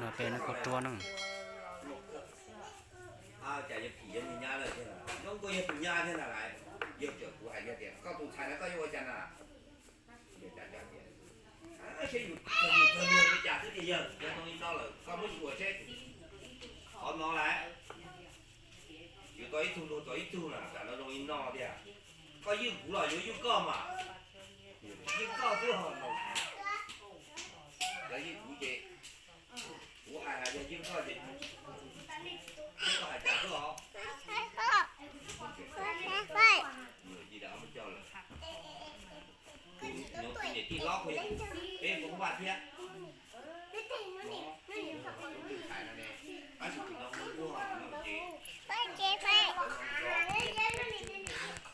No peb neej khaub ruab na. Cas yog phim yog nws nyab lawm thiab, zoo nkaus yog tus nyab thiab ntag lawm. Yog txawm kuv hais tias koj tus ntxhais na koj yuav ua cas na? Yog cas cas tias, seb yus yus txog luag li cas xwb tiag, yog yog zoo li no lawm koj muab xyuas seb. Qhov no lawm, yus tau ib tug luag tau ib tug na, tam no zoo li no tiag. Koj ywj kuv los yuav ywj koj mas. Ywj koj xwb os. Yog ywj kuv ces kuv hais, yog ywj koj ces koj hais cas xwb os. Ntawd coj lawm. Tus niam tij hlob kuj yog peb Hmoob Vaj thiab. Tab sis tus no Hmoob Vaj no ces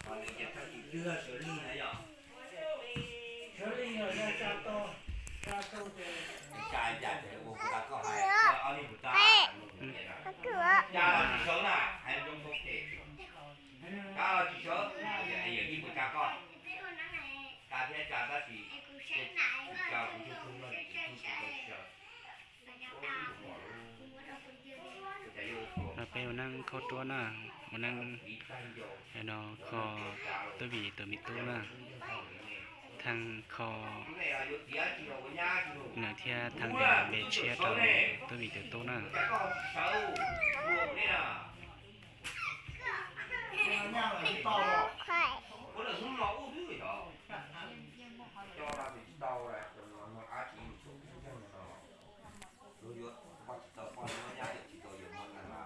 nws ces thaj tim twg Sawv Lig na yom. Sawv Lig yog Tsa Tau, Tsa Tau ces Tsa Yam ces ua kuv tas koj hais ob niag mus tas. Tsa los tsis sawv na, hais zoo zoo ces Tsa los tsis sawv, yawm yij mus tsa koj. Tsa thiab tsa tab sis tsa kuv tsis tau sawv. Peb ua neej khaub ruab na, ua neej no kho Tub Vim tus me tub na, theej kho nws thiab theej npe tshiab rau Tub Vim tus tub na. Luag yuav poj tsis tau poj, luag nyab yawm tsis tau yawm no na.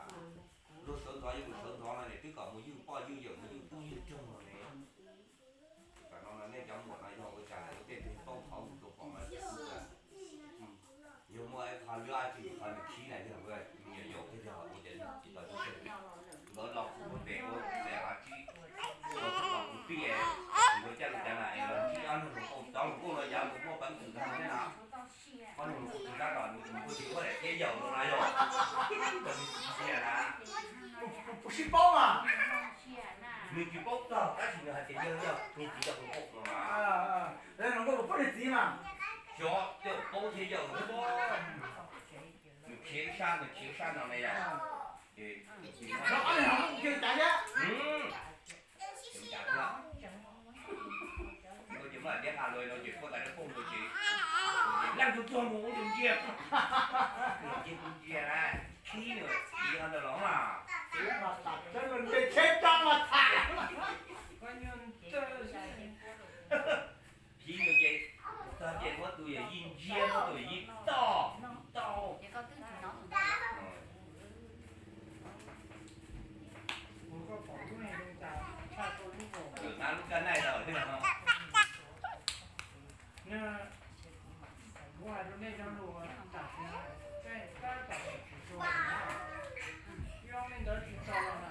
Luag sawv ntxov yuav mus sawv ntxov no ne, twb kom mus ywj poj ywj yawm mus ywj tub ywj roog no ne. Tam no no nej cov muam no yog ua cas lawm, tej tug tau qhov mus rau pom no. Yog muaj qhov lwj tsis qhov nws khib na yog nyuam yaus thiab yog ua cas tsis tau tub ywj. Nkawd los kuv ua pem ua pem av tsib, los kuv pij, nkawd caj lus cas na es los ntsib ob nug hluas nkauj, cov hluas nkauj no yav nkaus muaj peev xwm ntag thiab na. Ob nug hluas nkauj tsis sab tom nws kuj tsis muaj daim tiab yaum no na yog. Nws tsis ntsia na. Kuv sib paub mas. Nws tsis paub txog tab sis nws hais tias yog yog tus txiv yog hluas nkauj no mas. Hluas nkauj kuv paub nws txiv mas. Xyov tej paub thiab yog hluas nkauj. Nws khiav ib sab, nws khiav ib sab no na yog. Ces nws txiv no, ces cas thiab. Ces muaj daim tiab qha lus no ces puab tas rau phooj lus ces, ces leej twg tuag mus ua tus ntsia, tus ntsia na, khib nws txiv ho ntawd los mas. Txiv mas tam tseeb los ntshe tsheb rab mas tham. Khib nws ces, txog ces muab tus yawm yij ntsia, muab tus yawm yij toj, toj. Lwm hnab lub kab naij tau thiab. Kuv hais rau nej cov lus tam sim no, tej tab tom tsis tshua zoo li ntawd tsis tau na.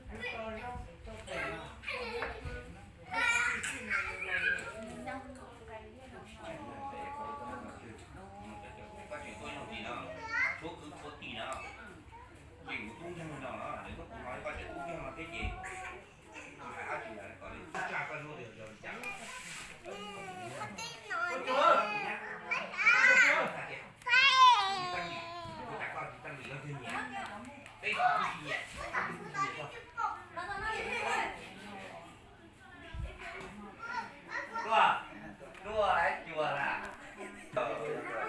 Tsis tau zoo tau phem na. Koj tseem tuaj yoog tim no, tshuav kwv tshuav tij no, ces kuv tub nkeeg no, lawv tuaj kuv no koj tseem tub nkeeg no thiab ces, hais dab tsi kom li tsa koj lub, yog li cas? Kuv tsis teeb li, kuv tsa koj tsis teeb li, leej twg nyiam? Peb tsis nyiam, peb tsis nyiam koj. Tuaj, tuaj lawm cuag lawm.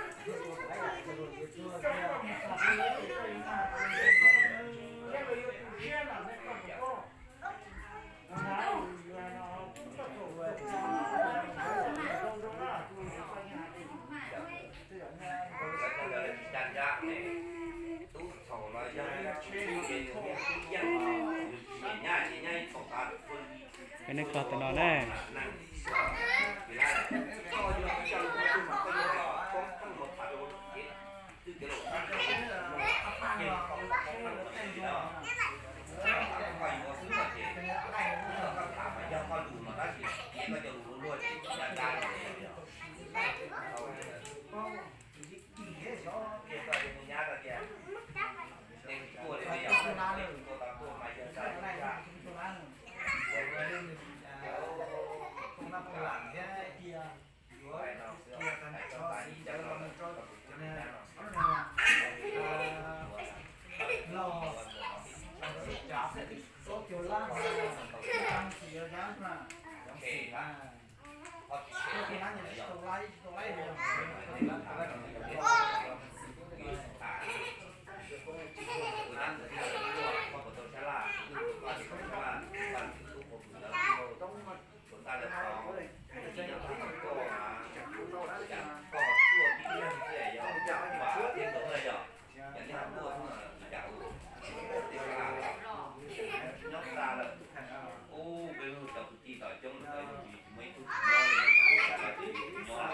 Peb neej kho tam no na. Nyob xa lawm, ub, peb lub cov kwv tij tom coob lawm, tsis muaj ib tug nyob li, tsis nyob li.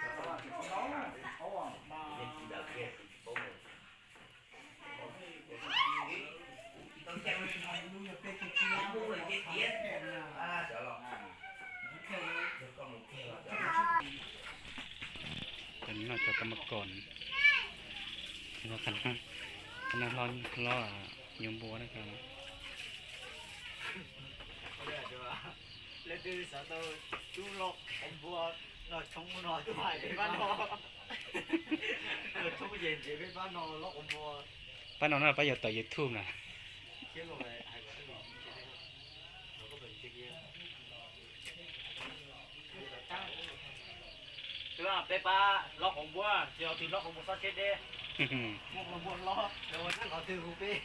Tej zaum yog, tej zaum, Cov no cov kab mab koom, qhov no hlob, hlob yuav npua na. Leej twg xav tau tub loj qhov npua no tshoob no, pab no, pab no na, pab yuav tawm YouTube na. Peb pab loj qhov npua, tsis yog tus loj qhov npua xob tsheb deb. Muaj qhov npua loj, qhov twg hu peb.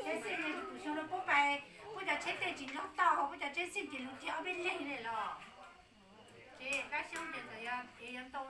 Tsheb xij, kuv xyoo no pub pais, kuv cov tsheb tej tsis nrog tau, kuv cov tsheb xij ces lub tsis ob peb leeg li los. Ces kab xyoob ces txawm yog ntoo.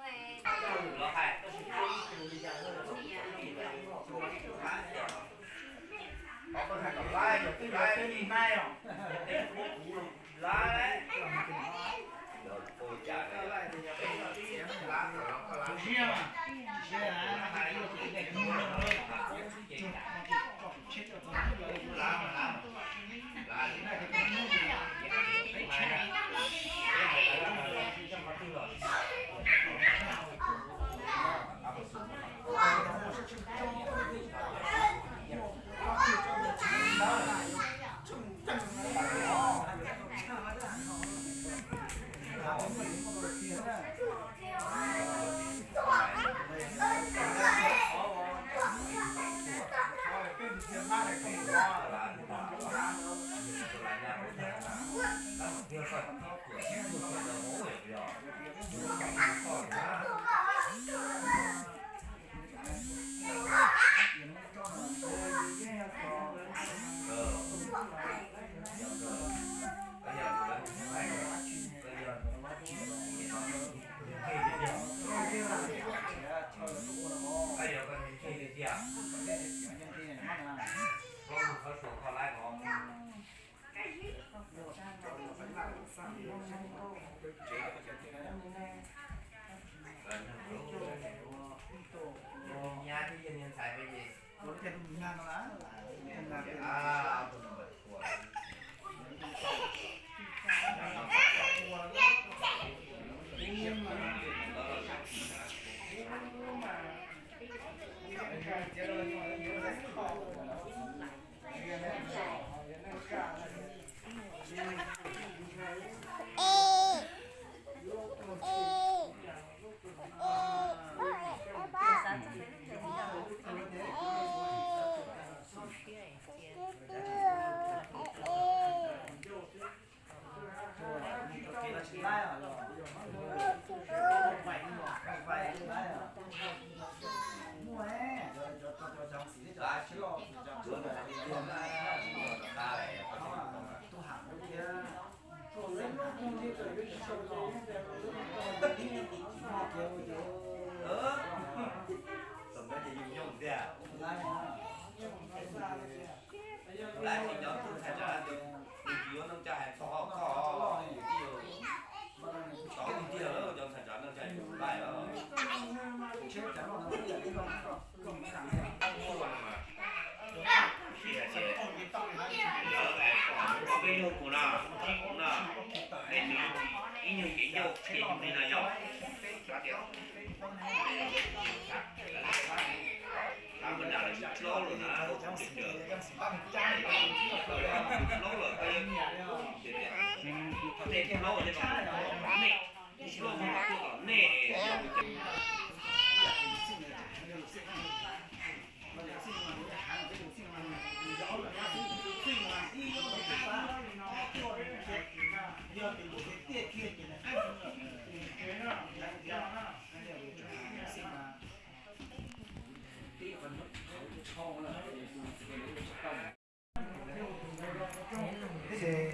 Nyab thiab yog niag ntxhais peb ces Lawv tsis nyob tus ntxhais tsov no, nws tsis yuav neej tsa hais txog koj, tij yus, tsov tiag tiag lawm, cov ntxhais tsov neej tsa yus laij os. Tiam sis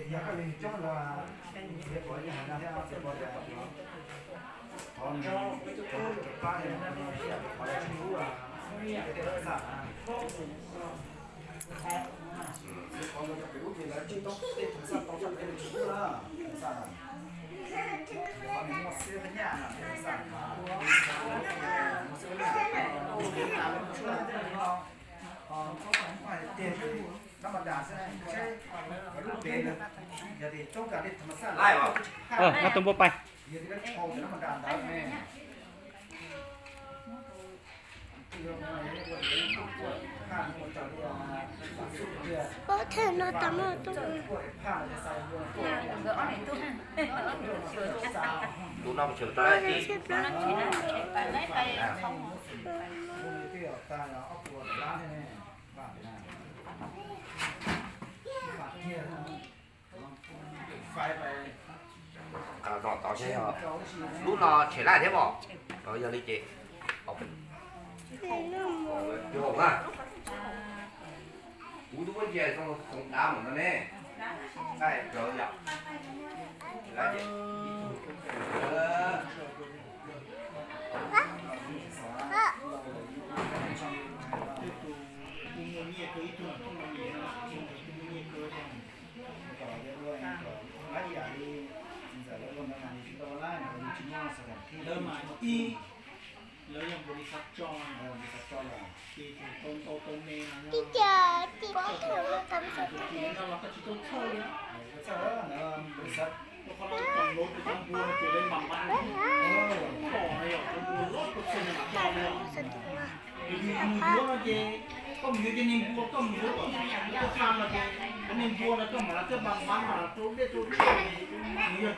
yog koj yog coob los txiv pom yog hais no thiab, txiv pom tias qhov cov pab no, qhov lawv tsis pub tej teb teb xaj na, txiv pom ntawd cov pem ub ces lawv tswj tau tej teb teb xaj tau txog pem lawv tsis pub na, teb teb xaj na. Qhov nws muaj xiab phab nyaj no, teb teb xaj na, muaj xiab phab nyaj, tas lawv tshuab tej no, txhob hais tias nab npas das xwb, seb lub pem ntawd yog tias coob kav tej teb teb xaj, yog tias lawv tshau cov nab npas das ne. Tus no mas tseem tau ib tug. Qab zog tod seb yog lub no tshem laij thiab mog. Yog li ces, o, na, kuv twb muab ntsia xoom dav mus no ne. Qaij plaws yom. Lawv mas ib, lawv yog npua li xav tso, ces tau ntau tau me no. Ib co tib pob thawj no tam tus tsis no los koj tsis tau txhawj li. Rau qhov no cov npua no ces lawv npam npam, los no yog cov npua loj kua txoog no tso li. Yus mus yuav no ces koj mus yuav cov niag npua, koj mus yuav kom tuaj tag no ces cov niag npua no koj mam li coj npam npam mam rau dej rau tsawb, yog